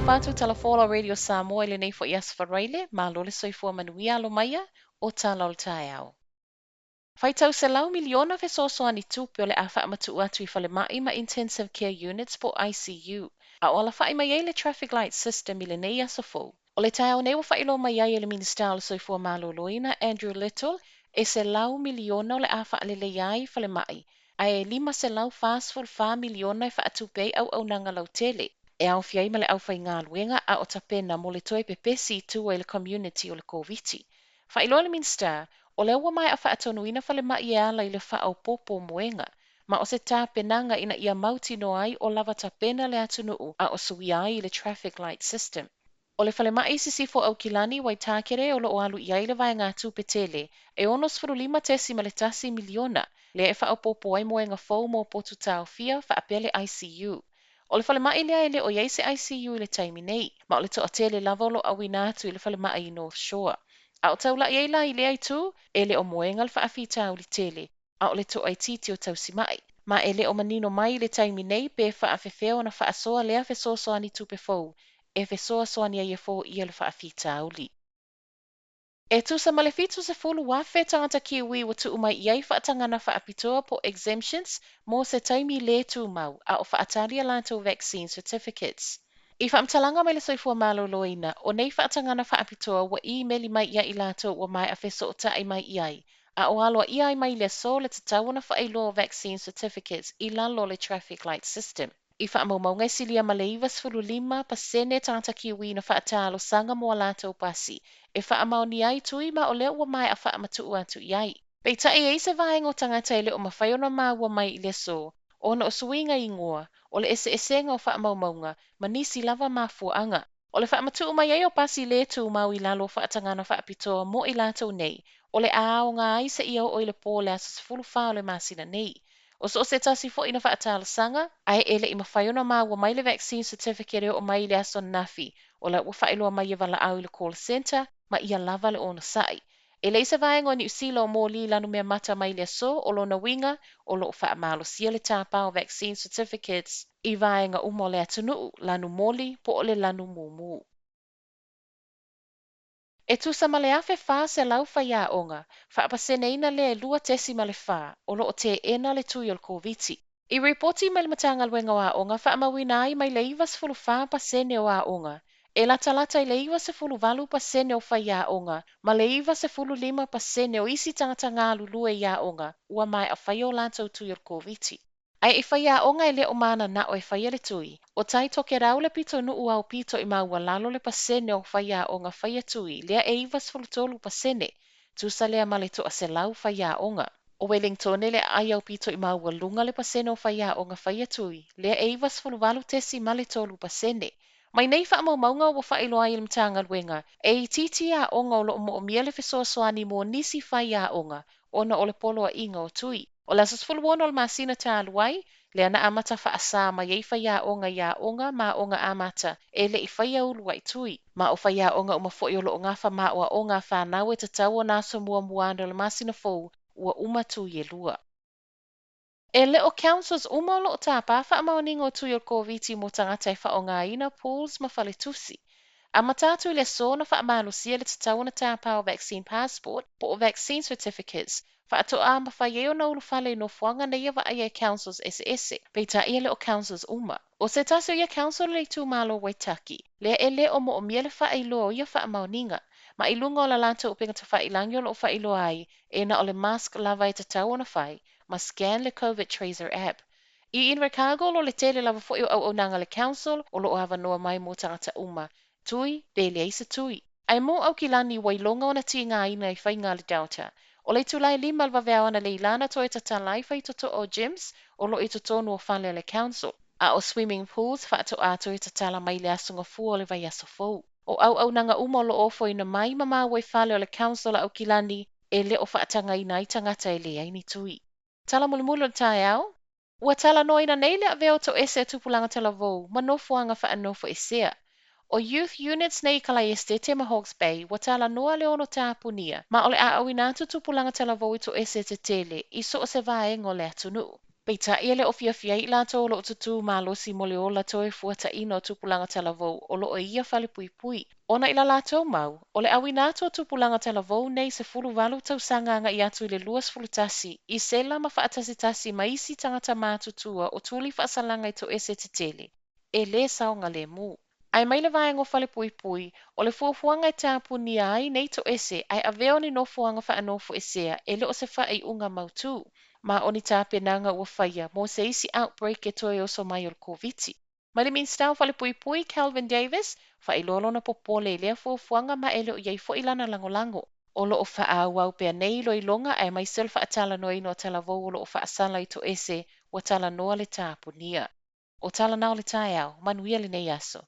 Faatalofa atu Tala Fola Radio Samoa i lenei foi aso Faraile, malo le soifua manuia alo maia o tala o le taeao. Faitau 100 miliona fesoasoani tupe o le a faamatuu atu i falemai ma Intensive Care Units po ICU, a o alafa'i mai ai le Traffic Light System i lenei aso fou. O le taeao nei ua faailoa mai ai e le Minisita o le Soifua Maloloina Andrew Little e 100 miliona o le a faaleleia ai falemai, ae 544 miliona e faatupe ai auaunaga lautele e aofia ai ma le aufaigaluega a o tapena mo le toe pepesi i tua i le community o le Koviti. Faailoa le Minisita, o lea ua maea faatonuina falemai e ala i le faaopoopo moega, ma o se tapenaga ina ia mautinoa ai o lava tapena le atunuu a o suia ai i le traffic light system. O le falemai i Sisifo Aukilani Waitākere o loo alu i ai le vaegatupe tele e 65.1 miliona, lea e faaopoopo ai moega fou mo potu taofia faapea le ICU. O le falemai lea e le o i ai se ICU i le taimi nei, ma o le toatele lava o lo auina atu i le falemai i North Shore. A o taulai ai la i lea itu, e le o moega le faafitauli tele, a o le toaitiiti o tausimai. Ma e le o manino mai i le taimi nei pe faafefea ona faasoa lea fesoasoani tupe fou e fesoasoani ai e foia le faafitauli. E tusa ma le 70,000 tagata Kiwi ua tuu mai i ai faatagaga faapitoa po exemptions mo se taimi le tumau a o faatali a latou vaccine certificates. I faamatalaga mai le Soifua Maloloina, o nei faatagaga faapitoa ua imeli mai ia i latou ua maea fesootai mai i ai, a o aloaia ai mai le aso le tatau ona faailoa vaccine certificates i lalo o le traffic light system. I faamaumauga e silia ma le 95% tagata Kiwi na faatalosaga mo a latou pasi e faamaonia ai tui ma o lea ua maea faamatuu atu i ai. Peitai e i se vaega o tagata e le o mafai ona maua mai i le aso, ona o suiga igoa, o le eseesega o faamaumauga, ma nisi lava mafuaaga. O le faamatuu mai ai o pasi le tumau i lalo o faatagaga faapitoa mo i latou nei, o le a aoga ai seia oo i le po o le aso 14 o le masina nei. O so o se tasi foi na faatalosaga, ae e le i mafai ona maua mai le vaccine certificate e oo mai i le aso ananafi, o la ua faailoa mai e valaau i le call centre ma ia lava le onosai. E leai se vaega o Niu Sila o moli lanumeamata mai le aso, o lona uiga o loo faamalosia le tāpā o vaccine certificates i vaega uma o le atunuu, lanu moli po o le lanu mumu. E tusa ma le 1400 faiaoga, faapaseneina lea e 2.4, o loo teena le tui o le Koviti. I ripoti mai le Matagaluega o Aoga, faamauina ai mai le 94% o aoga, e latalata i le 98% o faiaoga ma le 95% o isi tagata galulue i aoga ua maea faia o latou tui o le Koviti. Ae i faiaoga e le o mananao e faia le tui, o Tai Tokerau le pitonuu aupito i maualalo le pasene o faiaoga faia tui, lea e 93%, tusa lea ma le 100 faiaoga. O Wellington le aai aupito i maualuga le pasene o faiaoga faia tui, lea e 98.3%. Mai nei faamaumauga ua faailoa ai e le Matagaluega, e itiiti aoga o loo moomia le fesoasoani mo nisi faiaoga ona o le poloaiga o tui. O le aso 16 o le masina talu ai, lea na amata faasā mai ai faiaoga i aoga ma aoga amata e le i faia uluai tui. Ma o faiaoga uma foi o loo gafa ma aoaoga a fanau e tatau ona aso muamua ane o le masina fou ua uma tui e lua. E le o councils uma o loo tāpā faamaoniga o tui o le Koviti mo tagata e faaaogaina pools ma faletusi. Amata atu i le aso na faamalosia le tatau ona tāpā o vaccine passport po o vaccine certificates, faatoa mafai ai ona ulufale i nofoaga nei e vaaia e councils eseese, peitai e le o councils uma. O se tasi o ia council le itumalo Waitaki, lea e le o moomia le faailoa o ia faamaoniga. Ma i luga o la latou upega tafailagi o loo faailoa ai, e na o le mask lava e tatau ona fai, ma scan le COVID Tracer app. I Invercargill o le tele lava foi o auaunaga le council o loo avanoa mai mo tagata uma, tui pe leai se tui. Ae mo Aukilani ua iloga ona tigaina i faiga le Delta. O le itula e 5 le vaveao analeila na toe tatala ai faitotoa o gyms o loo i totonu o fale o le council. A o swimming pools faatoa toe tatala mai le aso Gafua o le vaiaso fou. O auaunaga uma o loo ofoina mai ma maua i fale o le council a Aukilani e le o faatagaina ai tagata e leai ni tui. Tala mulimuli o le taeao, ua talanoaina nei le avea o toese a tupulaga talavou ma nofoaga faanofoesea. O youth units nei i Kalaiestete ma Hawke's Bay ua talanoa le ono tapunia, ma o le a auina atu tupulaga talavou i toese tetele i so o se vaega o le atunuu. Peitai e le o fiafia ai i latou o lo o tutū malosi mo le ola toefuataina o tupulaga talavou o lo o i ia falepuipui, ona i la latou mau, o le auina atu o tupulaga talavou nei 18 tausaga agai atu i le 21 i sela ma faatasitasi ma isi tagata matutua o tuli faasalaga i toese tetele, e lē saogalemu. Ae mai le vaega o falepuipui, o le fuafuaga e tapunia ai nei toese ae avea o ni nofoaga faanofoesea e le o se faaiuga mautū, ma o ni tapenaga ua faia mo se isi outbreak e toe oso mai o le Koviti. Mai le Minisita o Falepuipui, Kelvin Davis, faailoa lona popole i lea fuafuaga ma e le o i ai foi lana lagolago. O lo o faaauau pea nei iloiloga aemaise o le faatalanoaina o talavou o lo o faasala i toese ua talanoa le tapunia. O tala na o le taeao, manuia lenei aso.